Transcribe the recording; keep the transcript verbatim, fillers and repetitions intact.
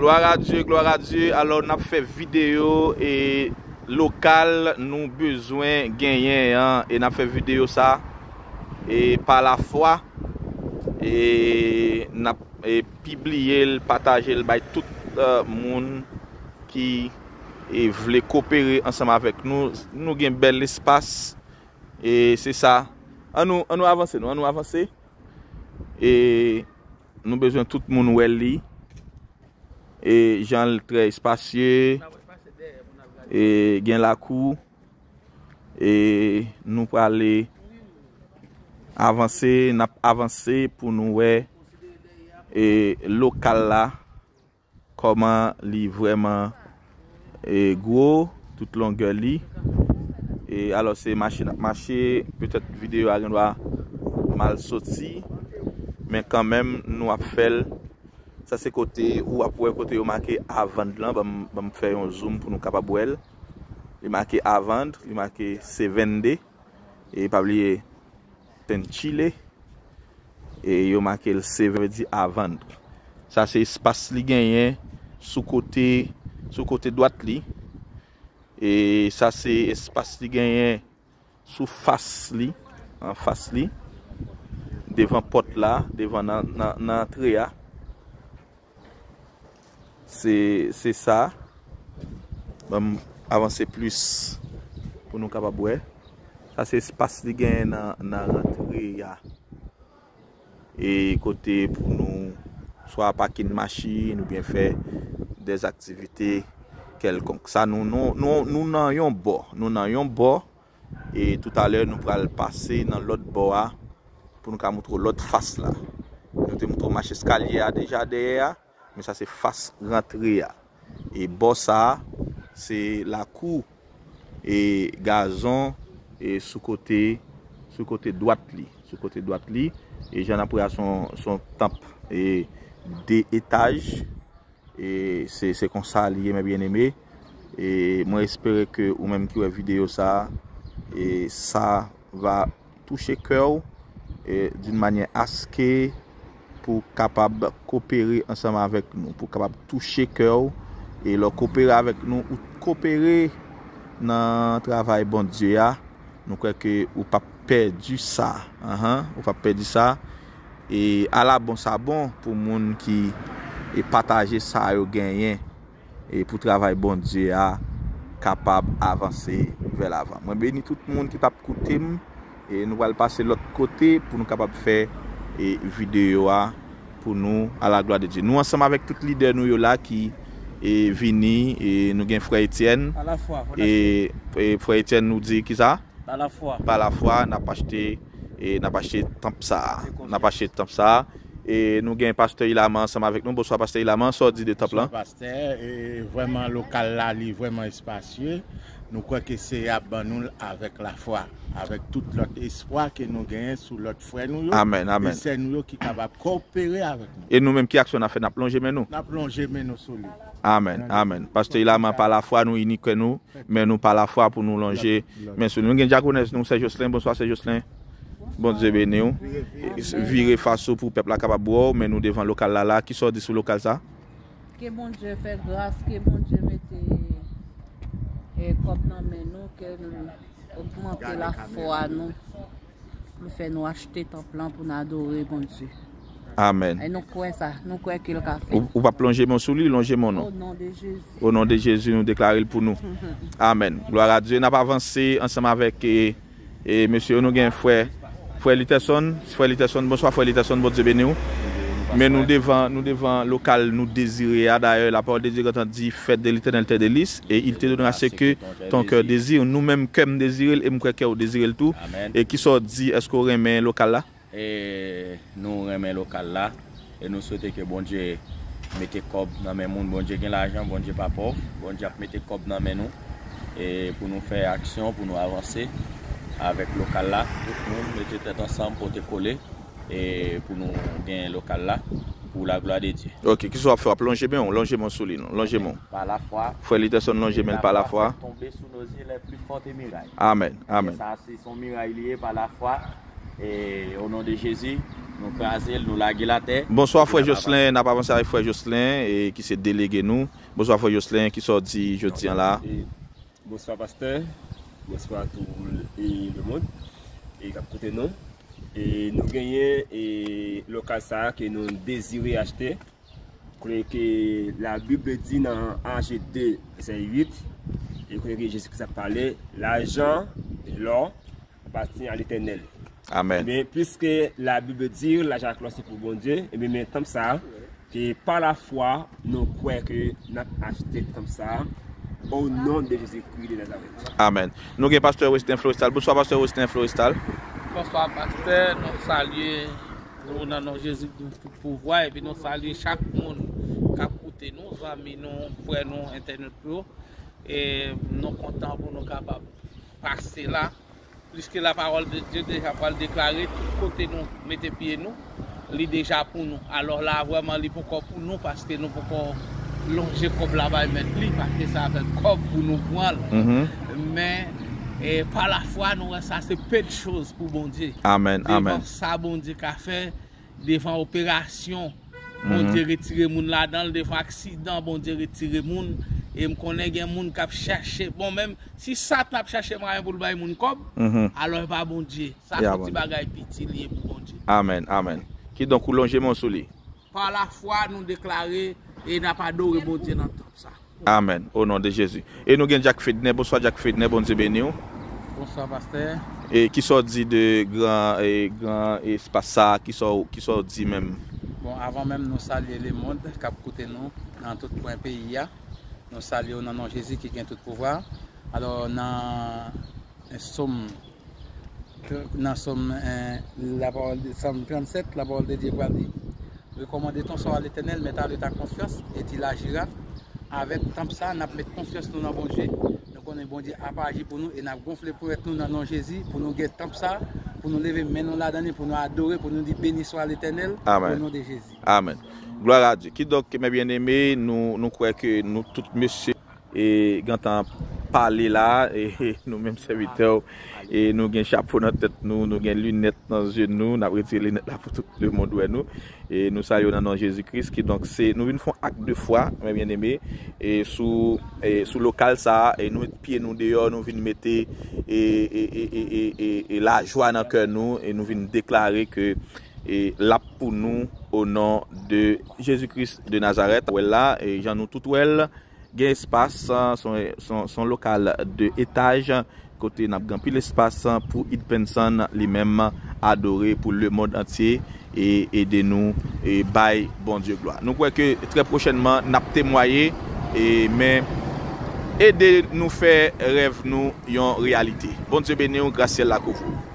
Glwa a Dye, glwa a Dye. Alò, n ap fè videyo e lokal nou bezwen genyen an. E n ap fè videyo sa e pa lafwa. E n ap e pibliye l, pataje l bay tout eh, moun ki e vle kopere ansanm avèk nou. Nou gen bèl espas. E se sa. An nou, an nou avanse, nou, an nou avanse. E nou bezwen tout moun wè li. E jan l trè espasye. E gen lakou. E nou prale avanse, n ap avanse pou nou wè e lokal la. Kòman li vrèman e gwo, tout longè li. E alò se mache n ap mache, petèt videyo a gendwa mal soti, men kanmenm nou ap fè l. Sa se kote ou ap wè kote yo make a vann lan, ban m, ban m fè yon zoom pou nou kapab wè l. Li make a vann, li make se vennde. E pa bliye, Tennessee. E yo make l se vennde a vann. Sa se espas li genyen sou kote, sou kote dwat li. E sa se espas li genyen sou fas li, anfas li, devan pòt la, devan nan, nan, nan antre a. Se, se sa. Ban m avanse plis pou nou kapab wè. Sa se espas li genyen nan, nan rantre a. E kote pou nou swa pakin machin oubyen fè dèzaktivite kèlkonk. Sa nou, nou, nou, nou nan yon bò. Nou nan yon bò. E toutalè, nou pral pase nan lòt bò a pou nou ka moutre w lòt fas la. Nou te moutre w mach eskalye a deja dèyè a, men sa se fas rantre a. E bò sa a, se lakou e gazon e sou kote, sou kote dwat li. Sou kote dwat li, e jan n ap wè a, se yon, se yon tanp e de etaj. E se, se konsa li ye, mes bien-aimés. E mwen espere ke ou menm ki wè videyo sa a, e sa va touche kè w e d'une manière à ce que pou kapab kopere ansanm avèk nou, pou kapab touche kè w. E lè w kopere avèk nou, ou kopere nan travay Bondye a, nou kwè ke ou p ap pèdi sa. Anhan, ou p ap pèdi sa. E ala bon sa bon pou moun ki e pataje sa yo genyen e pou travay Bondye a kapab avanse vè lavan. Mwen beni tout moun ki t ap koute m. E nou pral pase lòt kote pou nou kapab fè e videyo a pou nou, à la gloire de Dieu. Nou ansanm avèk tout lidè nou yo la ki e vini. E nou gen frè Etienne. E, e frè Etienne nou di ki sa? Pa lafwa. Pa lafwa, n ap achte, e n ap achte tanp sa a. N ap achte tanp sa a. E nou gen pastè Ilaman ansanm avèk nou. Bonswa pastè Ilaman, sa w di de tanp lan? Bonswa pastè, e vrèman lokal la li vrèman espasye. Nou kwè ke Seyè ap ban nou l avèk lafwa, avèk tout lòt espwa ke nou genyen sou lòt frè nou yo, amèn, amèn, e sè nou yo ki kapab kopere avèk nou. E nou menm ki aksyon n ap fè? N ap lonje men nou. N ap lonje men nou sou li. Amèn, amèn. Pastè Ilaman, pa lafwa nou ini kè nou, men nou pa lafwa pou nou lonje men sou li. Nou gen dyakonès nou, sè Jocelyn. Bonswa sè Jocelyn. Bondye beni w. Vire fas ou pou pèp la kapab wè w, men nou devan lokal la la. Kisa w di sou lokal sa? Ke Bondye fè gras, ke Bondye mete e kòb nan men nou, ke nou ogmante lafwa nou. Pou fè nou achte tanp lan pou n adore Bondye. Amèn. E nou kwè sa, nou kwè ke l ka fè. Ou, ou p ap lonje men w sou li, lonje men w non. O non de Jezi. O non de Jezi, nou deklare l pou nou. Amèn. Glwa a Dye. N ap avanse ansanm avèk e, e mesye yo, nou gen frè, frè Literson. Frè Literson, bonswa frè Literson, Bondye beni w. Men nou devan, nou devan lokal nou dezire a. Dayè, la parole de Dieu gentan di, fête de l'Éternel t'est délice, et il te donnera ce que ton cœur désire. Nou menm, kè m dezire l, e m kwè kè w dezire l tou. Amèn. E kisa w di, èske w renmen lokal la? E nou renmen lokal la. E nou swete ke Bondye mete kòb nan men moun. Bondye gen lajan, Bondye pa pòv. Bondye ap mete kòb nan men nou. E pou nou fè aksyon, pou nou avanse avèk lokal la. Tout moun mete tèt ansanm, pote kole. E pou nou gen lokal la, pour la gloire de Dieu. Ok, kisa w ap fè? W ap lonje men w, lonje men w sou li non, lonje men w. Par la foi. Frè Literson lonje men l pa lafwa. Tonbe sou nou zye lè pli fòte miray. Amèn, amèn. E sa se son miray li ye, pa lafwa. E o non de Jezi, Nou kraze l, nou lage l atè. Bonswa, frè Jocelyn. N ap avanse avèk frè Jocelyn, e, ki se delege nou. Bonswa, frè Jocelyn. Kisa w di jodi a la? E, bonswa, pastè. Bonswa, tout, e, le monde, e, k ap koute nou. E, nou genyen, e, lokal sa a ke nou dezire achte. Kote ke Labib di nan Ach de, vèsè uit, e kote ke Jezi Kris ap pale, lajan, lò, apatyen a Letènèl. Amèn. Men, piske Labib di lajan ak lò se pou Bondye, ebyen, men tanp sa a, ke pa lafwa, nou kwè ke n ap achte tanp sa a, o non de Jezikri de Nazarèt. Amèn. Nou gen pastè Westin Florestal. Bonswa, pastè Westin Florestal. Bonswa, pastè. Nou salye nou nan non Jezi Kris tout pouvwa, epi nou salye chak moun k ap koute nou, zanmi nou, frè nou, entènot yo. E nou kontan pou nou kapab pase la. Pliske lapawòl de Dye deja pral deklare, tout kote nou mete pye nou, li deja pou nou. Alò la, vrèman, li poko pou nou, paske nou poko lonje kòb la bay mèt li, paske se avèk kòb pou nou pran l. Men, e, pa lafwa, nou wè sa se pe de choz pou Bondye. Amèn, amèn. Devan sa Bondye ka fè, devan operasyon, Bondye retire moun ladan l, devan aksidan, Bondye retire moun. E m konnen gen moun k ap chache, bon, menm si Satan ap chache mwayen pou l bay moun kòb, alò e pa Bondye. Sa se ti bagay piti li ye pou Bondye. Amèn, amèn. Kidonk, ou lonje men w sou li. Pa lafwa, nou deklare e n ap adore Bondye nan tanp sa. Amèn. O non de Jezi. E nou gen Jack Fedner. Bonswa, Jack Fedner. Bondye beni w. Bonswa, pastè. E kisa w di de gran, e, gran espas sa a? Kisa w, kisa w di menm? Bon, avan menm nou salye lemonn k ap koute nou nan tout kwen peyi a. Nou salye w nan non Jezi ki gen tout pouvwa. Alò, nan Sòm, nan Sòm, eh, lapawòl de, Sòm trannsèt, lapawòl de Dye pral di, Recommande ton sort à l'Éternel, mets à lui ta confiance et il agira. Avèk tanp sa, n ap met konfyans nou nan Bondye. Nou konnen Bondye ap aji pou nou e n ap gonfle ponyèt nou nan non Jezi pou nou gen tanp sa, pou nou leve men nou ladan li, pou nou adore, pou nou di, Béni soit l'Éternel, au nom de Jésus. Amèn. Glwa a Dye. Kidonk, mes bien-aimés, nou, nou kwè ke nou tout mesye e gentan pale la, e nou menm sèvitè w, e nou gen chapo nan tèt nou, nou gen linèt nan zye nou, n ap retire linèt la pou tout lemonn wè nou. E nou salye w nan non Jezi Kris. Kidonk, se, nou vin fè yon ak de fwa, mes bien-aimés, e sou, e sou lokal sa a, e nou met pye nou deyò, nou vin mete, e, e, e lajwa nan kè nou, e nou vin deklare ke, e l ap pou nou, o non de Jezi Kris de Nazarèt. Wè l la, e jan nou tout wè l, gen espas, se yon, se yon, se yon lokal de etaj, kote n ap gen anpil espas pou Ed Penson li menm adore, pou lemonn antye, e ede nou, e bay Bondye glwa. Nou kwè ke trè pwochènman, n ap temwaye, e men ede nou fè rèv nou yon reyalite. Bondye beni w, gras syèl la kouvri w.